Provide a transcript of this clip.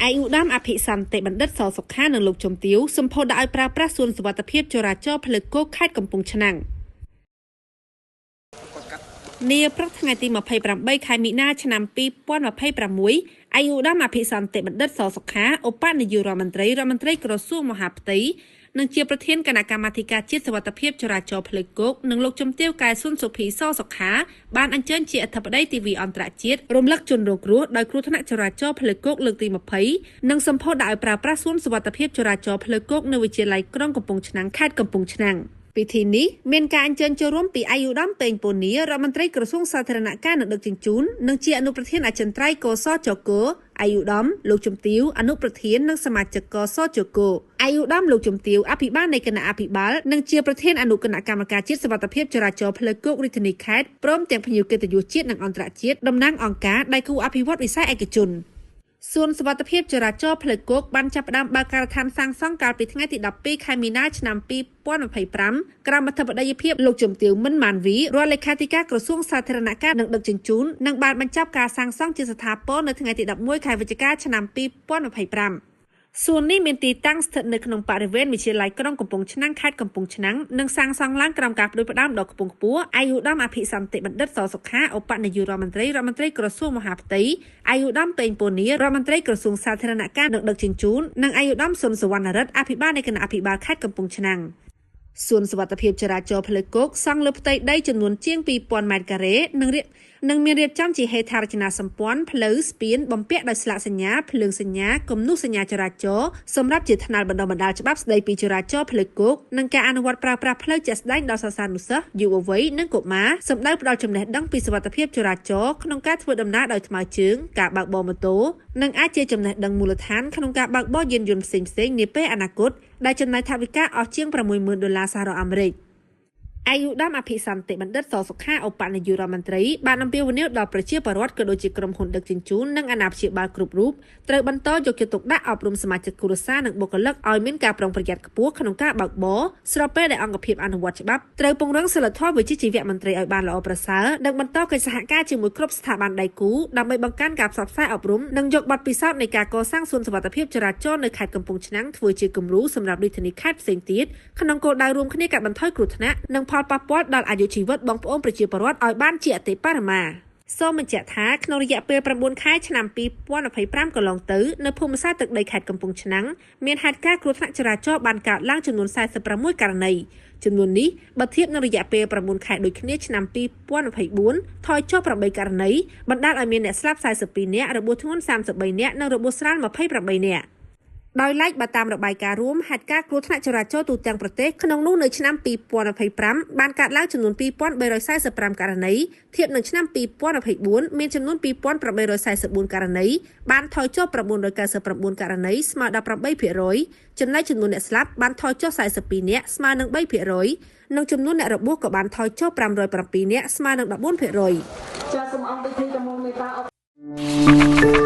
ឯកឧត្តមអភិសន្តិបណ្ឌិតសសុខានិងលោកជំទាវសម្ពោធដាក់ឲ្យប្រើប្រាស់សួនសុវត្ថិភាពចរាចរណ៍ផ្លូវគោកខេត្តកំពង់ឆ្នាំងនាព្រឹកថ្ងៃទី28ខែមីនាឆ្នាំ2026ឯកឧត្តមអភិសន្តិបណ្ឌិតសសុខាឧបនាយករដ្ឋមន្ត្រីរដ្ឋមន្ត្រីក្រសួងមហាផ្ទៃនិងជាប្រធានគណៈកម្មាធិការជាតិសុវត្ថិភាពចរាចរណ៍ផ្លូវគោកនិងលោកជំទាវកែស៊ុនសុភីសសុខាបានអញ្ជើញជាអធិបតីទិវាអន្តរជាតិរំលឹកជនរងគ្រោះដោយគ្រោះថ្នាក់ចរាចរណ៍ផ្លូវគោកលើកទី20និងសម្ពោធដាក់ឲ្យប្រើប្រាស់សួនសុវត្ថិភាពចរាចរណ៍ផ្លូវគោកនៅវិទ្យាល័យក្រុងកំពង់ឆ្នាំងខេត្តកំពង់ឆ្នាំងពិធីនេះមានការអញ្ជើញចូលរួមពីឯកឧត្តមពេងពូនីរដ្ឋមន្ត្រីក្រសួងសាធារណការនិងដឹកជញ្ជូននិងជាអនុប្រធានអចិន្ត្រៃយ៍កសចកឯកឧត្តមលោកជំទាវអនុប្រធាននិងសមាជិកកសចកឯកឧត្តមលោកជំទាវអភិបាលនៃគណៈអភិបាលនិងជាប្រធានអនុគណៈកម្មការជាតិសុវត្ថិភាពចរាចរណ៍ផ្លូវគោករាជធានីខេត្តព្រមទាំងភ្ញៀវកិត្តិយសជាតិនិងអន្តរជាតិតំណាងអង្គការដៃគូអភិវឌ្ឍវិស័យឯកជនសួនសុវត្ថិភាពចរាចរណ៍ផ្លូវគោកបានចាប់ផ្ដើមបើកការដ្ឋានសាងសង់កាលពីថ្ងៃទី12ខែមីនាឆ្នាំ2025ក្រោមអធិបតីភាពលោកជំទាវមិនម៉ានវីរដ្ឋលេខាធិការក្រសួងសាធារណការនិងដឹកជញ្ជូននិងបានបញ្ចប់ការសាងសង់ជាស្ថាពរនៅថ្ងៃទី11ខែវិច្ឆិកាឆ្នាំ2025សួននេះមានទីតាំងស្ថិតនៅក្នុងបរិវេណវិទ្យាល័យក្រុងកំពង់ឆ្នាំងខេត្តកំពង់ឆ្នាំងនិងសាងសង់ឡើងក្រោមការផ្ដួចផ្ដើមដ៏ខ្ពង់ខ្ពស់ឯកឧត្តមអភិសន្តិបណ្ឌិតសសុខាឧបនាយករដ្ឋមន្ត្រីរដ្ឋមន្ត្រីក្រសួងមហាផ្ទៃឯកឧត្តមពេងពូនីរដ្ឋមន្ត្រីក្រសួងសាធារណការនិងដឹកជញ្ជូននិងឯកឧត្តមសុនសុវណ្ណរិទ្ធអភិបាលនៃគណៈអភិបាលខេត្តកំពង់ឆ្នាំងសួនសុវត្ថិភាពចរាចរណ៍ផ្លូវគោកសង់លើផ្ទៃដីចំនួនជាង2000ម៉ែត្រការ៉េនិងមានរៀបចំជាហេដ្ឋារចនាសម្ព័ន្ធផ្លូវស្ពានបំពាក់ដោយស្លាកសញ្ញាភ្លើងសញ្ញាគំនូសសញ្ញាចរាចរណ៍សម្រាប់ជាថ្នាលបណ្ដុះបណ្ដាលច្បាប់ស្តីពីចរាចរណ៍ផ្លូវគោកនិងការអនុវត្តប្រើប្រាស់ផ្លូវជាក់ស្ដែងដល់សិស្សានុសិស្សយុវវ័យនិងកុមារសម្ដៅផ្ដល់ចំណេះដឹងពីសុវត្ថិភាពចរាចរណ៍ក្នុងការធ្វើដំណើរដោយថ្មើរជើងការបើកបរម៉ូតូនិងអាចជាចំណេះដឹងមូលដ្ឋានក្នុងការបើកបរយានយន្តផ្សេងៗនាពេលអនាគតដែលចំណាយថវិកាអស់ជាង60000ដុល្លារសហរដ្ឋអាមេរិកឯកឧត្តមអភិសន្តិបណ្ឌិតសសុខាឧបនាយករដ្ឋមន្ត្រីបានអំពាវនាវដល់ប្រជាពលរដ្ឋក៏ដូចជាក្រុមហ៊ុនដឹកជញ្ជូននិងអាណាព្យាបាលគ្រប់រូបត្រូវបន្តយកចិត្តទុកដាក់អប់រំសមាជិកគ្រួសារនិងបុគ្គលិកឲ្យមានការប្រុងប្រយ័ត្នខ្ពស់ក្នុងការបើកបរស្របពេលដែលអង្គភាពអនុវត្តច្បាប់ត្រូវពង្រឹងសីលធម៌វិជ្ជាជីវៈមន្ត្រីឲ្យបានល្អប្រសើរនិងបន្តកិច្ចសហការជាមួយគ្រប់ស្ថាប័នដៃគូដើម្បីបង្កើនការផ្សព្វផ្សាយអប់រំនិងយកបទពិសោធន៍នៃការកសាងសួនសុវត្ថិភាពចរាចរណ៍នៅខេត្តកំពង់ឆ្នាំងធ្វើជាគំរូសម្រាប់រាជធានីខេត្តផ្សេងទៀតក្នុងគោលដៅរួមគ្នាកាត់បន្ថយគ្រោះថ្នាក់និងផលប៉ះពាល់ដល់អាយុជីវិតបងប្អូនប្រជាពលរដ្ឋឲ្យបានជាអតិបរមាសូមបញ្ជាក់ថាក្នុងរយៈពេល9ខែឆ្នាំ2025កន្លងទៅនៅភូមិសាស្ត្រទឹកដីខេត្តកំពង់ឆ្នាំងមានហេតុការណ៍គ្រោះថ្នាក់ចរាចរណ៍បានកើតឡើងចំនួន46ករណីចំនួននេះបើធៀបនឹងរយៈពេល9ខែដូចគ្នាឆ្នាំ2024ថយចុះ8ករណីបណ្ដាលឲ្យមានអ្នកស្លាប់42នាក់របួសធ្ងន់33នាក់និងរបួសស្រាល28នាក់ដោយឡែកបើតាមរបាយការណ៍រួមហេតុការណ៍គ្រោះថ្នាក់ចរាចរណ៍ទូទាំងប្រទេសក្នុងនោះនៅឆ្នាំ2025បានកើតឡើងចំនួន2345ករណីធៀបនឹងឆ្នាំ2024មានចំនួន2844ករណីបានថយចុះ999ករណីស្មើ18%ចំណែកចំនួនអ្នកស្លាប់បានថយចុះ42នាក់ស្មើនឹង3%និងចំនួនអ្នករបួសក៏បានថយចុះ507នាក់ស្មើនឹង14%ចាសសូមអង្គពិធីតមមេតា